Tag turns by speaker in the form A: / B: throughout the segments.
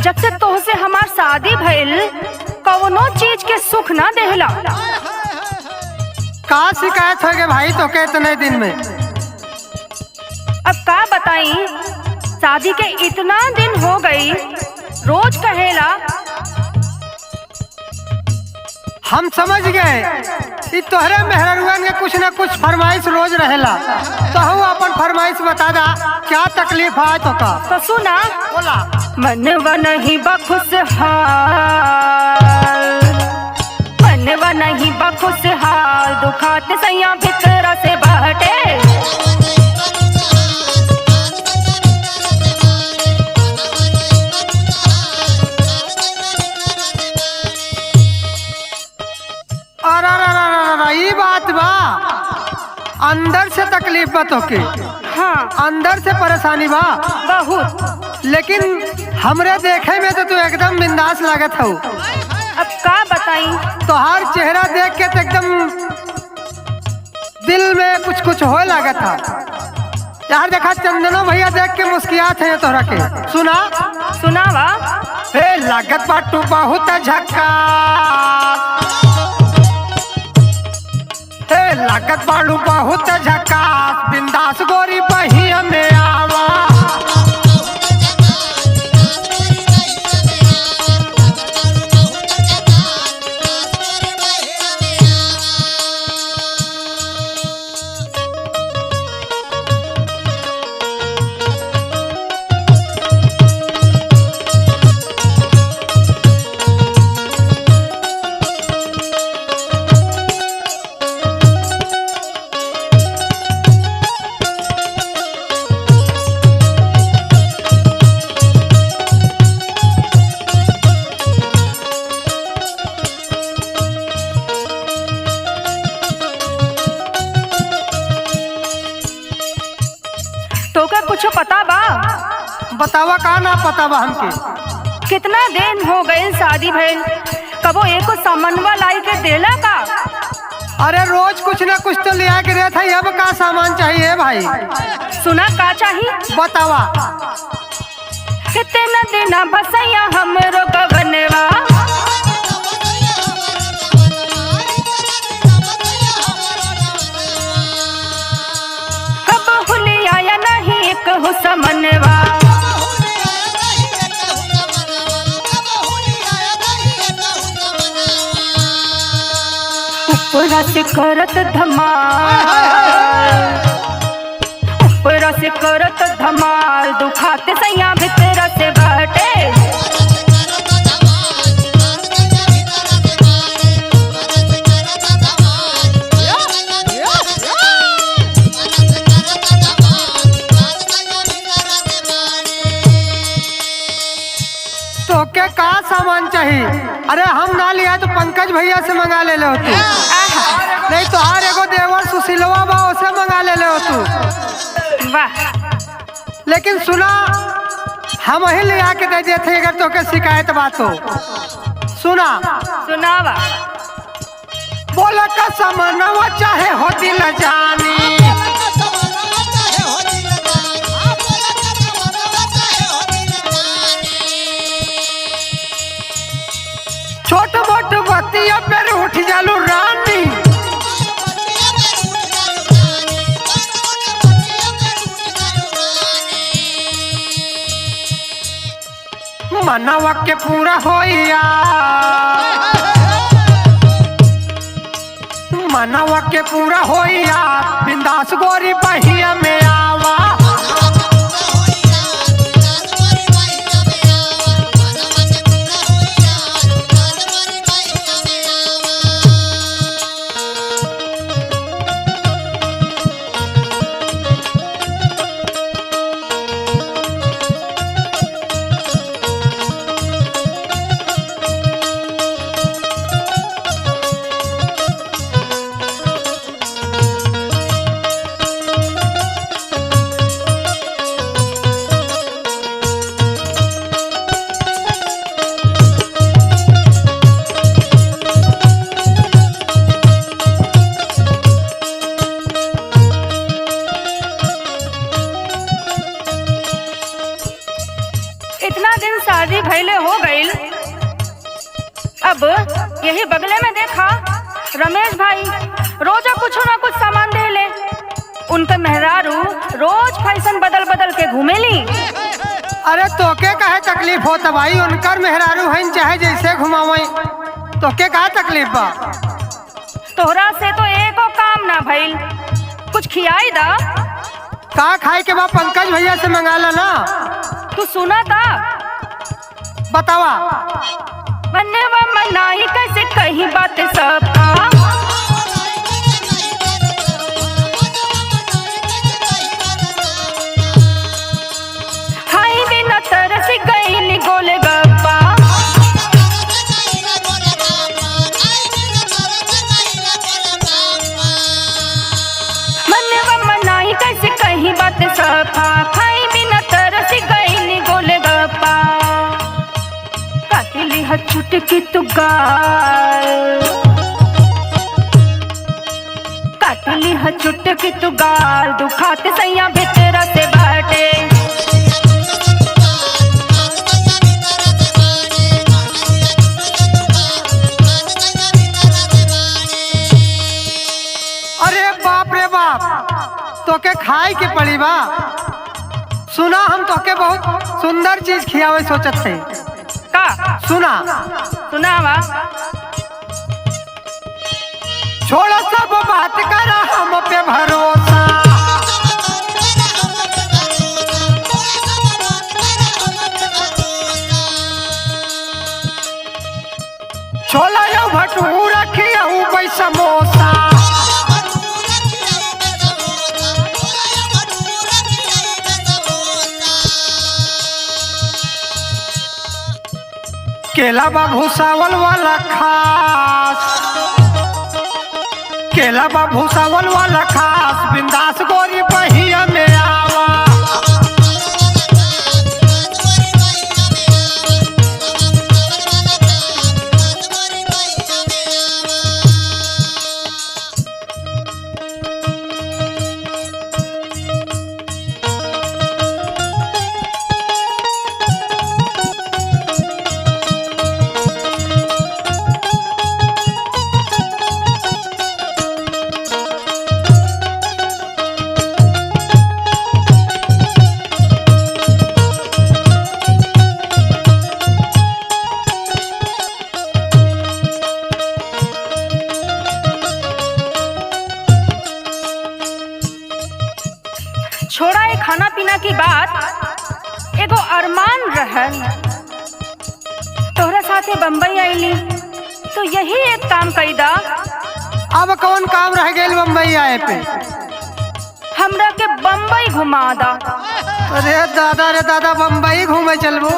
A: जब से तोहसे हमार शादी भइल कवनो चीज के सुख ना देहला।
B: का शिकायत हो गए भाई तो के इतने दिन में?
A: अब का बताई, शादी के इतना दिन हो गई, रोज कहेला।
B: हम समझ गए, ई तोहरे मेहररुअन के कुछ ना कुछ फरमाइश रोज रहेला। तो हूँ अपन फरमाइश बता दा, क्या तकलीफ है तो का?
A: तो सुना।
B: बोला।
A: मनवा नहीं बखुशहाल, मनवा नहीं बखुशहाल, दुखात सैया भितरा से बाटे।
B: अरे अरे अरे अरे, अरे, ई बात बा, अंदर से तकलीफ बा तोके?
A: हाँ।
B: अंदर से परेशानी बा?
A: बहुत।
B: लेकिन हमरे देखे में तो तू एकदम बिंदास लागत हो।
A: अब का बताई।
B: तोहार चेहरा देख के तो एकदम दिल में कुछ कुछ हो लागत था यार। देखा, चंदनो भैया देख के मुस्कियात है तोहरा के। सुना।
A: सुनावा।
B: हे, लागत बाटू बहुत झक्कास, हे लागत बाड़ू बहुत झक्कास, बिंदास गोरी बहिया में आवा।
A: तोके कुछ पता बा?
B: बतावा, का ना पता बा हमके?
A: कितना दिन हो गइल शादी भइल, कबो एको सामानवा लाई के देला का?
B: अरे, रोज कुछ ना कुछ तो लिया के रहे था, अब का सामान चाहिए भाई?
A: सुना, का चाही।
B: बतावा।
A: कितना दिन भसैया हमरो गवनवा। कब हुली आया नहीं एक हो समनवा। ऊपरा से करत धमाल, ऊपरा से करत धमाल, दुखाते सैया भीतर से बाटे।
B: तोके का सामान चाहिए? अरे, हम ना लिया तो पंकज भैया से मंगा ले ले तू, नहीं तो हर एगो देवर सुशीलवा बा, उसे मंगा ले ले तू।
A: वाह।
B: लेकिन सुना, हम ही ले आके दे देते अगर तोके शिकायत बात हो। सुना।
A: सुनावा।
B: बोला का सामानवा चाहे हो दिल जानी। छोट मोट बतिया पर उठ जालू रानी। मनवा के पूरा होइया, मनवा के पूरा होइया, बिंदास गोरी बहिया में आवा।
A: इतना दिन शादी भइले हो गईल, अब यही बगले में देखा रमेश भाई रोजा कुछ ना कुछ सामान दे ले। उनके मेहरारू रोज फैशन बदल बदल के घूमेली।
B: अरे तोके काहे तकलीफ होता भाई? उनकर मेहरारू हन, चाहे जैसे घुमावई, तोके काहे तकलीफ बा?
A: तोहरा से तो एको काम ना भइल, कुछ खियाई दा।
B: का खाए के बा? पंकज भैया से मंगा ला ना।
A: तू सुना ता?
B: बतावा।
A: मनवा मनाई कैसे कही बात सबका। खाई बिना तरस गई गोल गप्पा। मनवा मनाई कैसे कही बात सफा। खाई बिना तरस गई गोल गप्पा। काटिली ह चुटकी तू गाल, काटली ह चुटकी तू गाल, दुखाते सैया भीतर से बाटे।
B: अरे बाप रे बाप, तोके खाए के पड़ी बा। सुना, हम तोके बहुत सुंदर चीज खियावे सोचत थे।
A: का?
B: सुना।
A: सुनावा।
B: छोड़ो सब बात, करा हम पे भरोसा। छोला यो भटूरा खियाऊ भाई समोसा। केला बा भूसावल वाला खास, केला बा भूसावल वाला खास, बिंदास गोरी बहिया में आवा।
A: छोड़ा ये खाना पीना की बात, एगो अरमान रहल। तोहरा साथे बम्बई आईली तो यही एक काम कईदा।
B: अब कौन काम रह गए बम्बई आए पे?
A: हमरा के बम्बई घुमा दा।
B: अरे दादा रे दादा, बम्बई घूमे चलबू?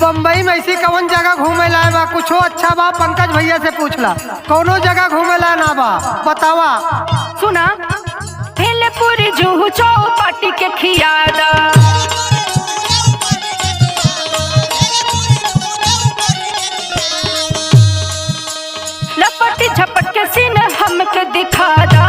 B: बम्बई में ऐसी कौन जगह घूमे लाए बा? कुछो अच्छा बा? पंकज भैया से पूछला, कौनो जगह घूमे ला ना बा, बतावा।
A: सुना, भेलपुरी जुहू चौपाटी के खियादा। लपटी झपट के सीन हमके दिखा दा।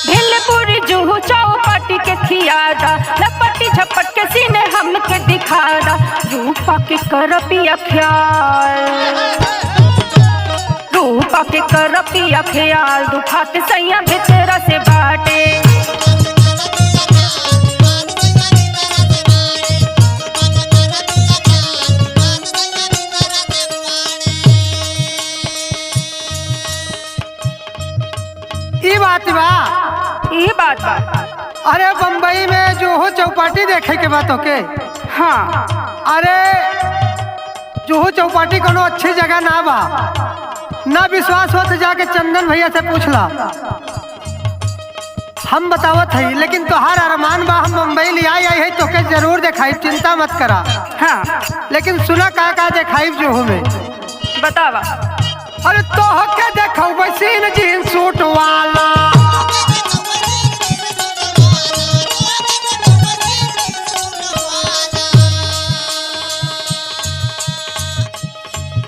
A: भेलपुरी जुहू चौपाटी के खियादा, लपटी झपट के सीन हमके दिखा दा। रूपा के कर पिया ख्याल, रूपा के कर पिया ख्याल, दुखाते सैया भीतर से बाटे।
B: ई बात बा?
A: यही बात बा।
B: अरे बम्बई में जो हो चौपाटी देखे के बा तोके?
A: हाँ।
B: अरे जुहू चौपाटी कोनो अच्छी जगह ना बा। ना विश्वास हो तो जाके चंदन भैया से पूछला, हम बतावत हई। लेकिन तोहार अरमान बा, हम बम्बई ले आई आई है तोके जरूर देखाई, चिंता मत करा।
A: हाँ।
B: लेकिन सुना, का का देखाई जुहू में?
A: बतावा।
B: अरे तोहके देखौ बसीन जीन सूट वाला।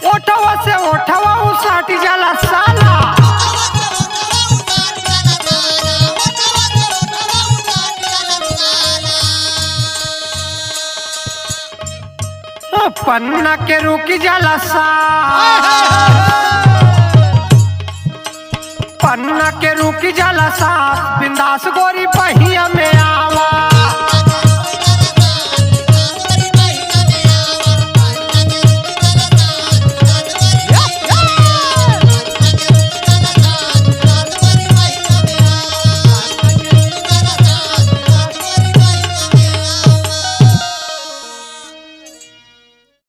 B: ओठवा से ओठवा उसाटी जाला साला। पन्ना के रुकी जाला सा, पन्ना के रुकी जाला सा, बिंदास गोरी पहिया में आवा।